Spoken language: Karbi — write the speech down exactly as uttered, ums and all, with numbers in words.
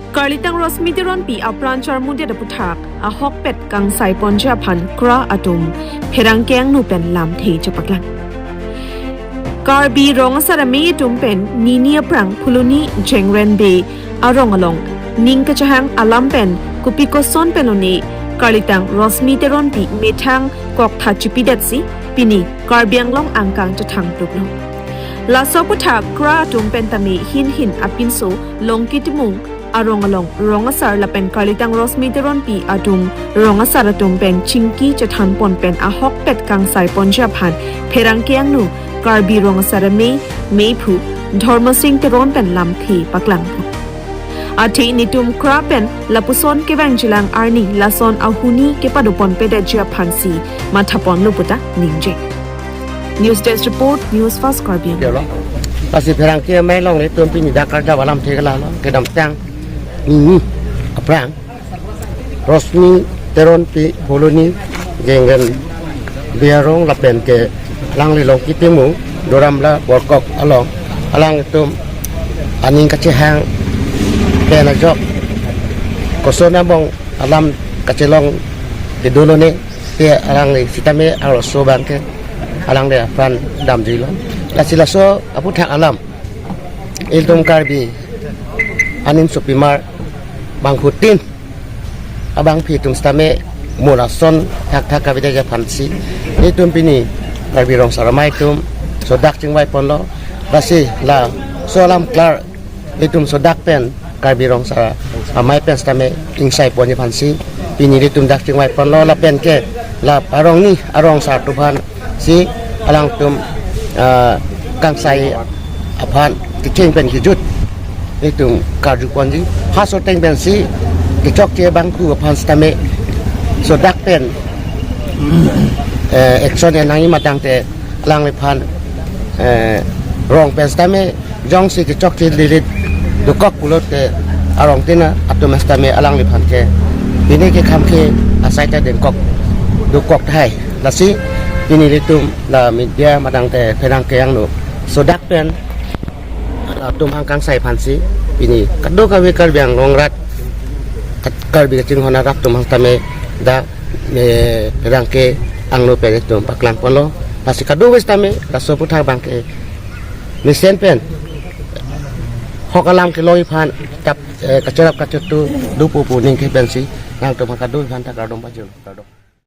Karlitang Rosmi Teronpi apran charmudet aputhak ahokpet kangsai ponji aphan KRA atum pherangke angno pen lamthe chepaklang. Karbi Rong Asar Amei atum pen nini aphrang Phuloni Jengrenbe arong along ning kachehang alam pen kopi koson pen lone Karlitang Rosmi Teronpi methang koktha chipidetsi pini Karbi Anglong angkang chethang tuklo. Laso aputhak KRA atum pen tame hin hin apinso Longki Timung arong along rong asar lapen Karlitang Rosmi Teronpi atum rong asar atum pen chingki chethan pon pen ahokpet kangsai ponji aphan pherangke angno Karbi Rong Asar Amei, meiphu Dhormo Sing Teron pen lamthe paklang. Athe netum KRA pen lapuson kevang jilang arni lason ahuni kepado pon pedetji aphansi matha ponlo puta ningje. News Desk Report, News Fast Karbi Anglong. Lasi pherangke amei along netum pini dak karjap alamthe kelalo, kedamtang nini aphrang Rosmi Teronpi Phuloni Jengrenbe arong lapen ke alangli Longki Timung Doramla Borkok along alanglitum aning kachehang pen ajok koson abang alam kachelong kedo lone te alangli sitame arloso abangke alangli apran damjuilo. Lasi laso aputhak alam ilitum Karbi anim sopimar bangphutin abangphi atum sitame mo lason thakthak kavedetji aphansi netum pini Karbi Rong Asar Amei atum sodak chingvai ponlo. Lasi laso alam klar netum sodak pen Karbi Rong Asar Amei pen sitame ingsai ponji aphansi pini netum dak chingvai ponlo lapen ke la arong ni arong asar atum aphansi alangtum, ah, kangsai aphan kecheng pen kejut netum karju ponji. Ha soteng pensi kechokche bangphu aphan sitame sodak pen, eh, action en nangji ma tangte alangliphan, eh, rong pen sitame jongsi kechokche lilit dokok pulote arong tina atum sitame alangliphan ke pini ke kham ke asai ta dengkok dokok tahai. Lasi pini netum la media ma tangte pherangke angno sodak pen atum aphan kangsai aphansi pini kadokave Karbi Anglong arat, Karbi kachinghon arat atum aphan sitame dak, eh, pherangke angno pen netum paklang ponlo. Lasi kadokave sitame laso aputhak abangke mesen pen ahok alam kelongji aphan tap, eh, kacherap kachetu dopo pu ningke pensi nangtum aphan kadokave aphan ta kardom pajirlo, kardom.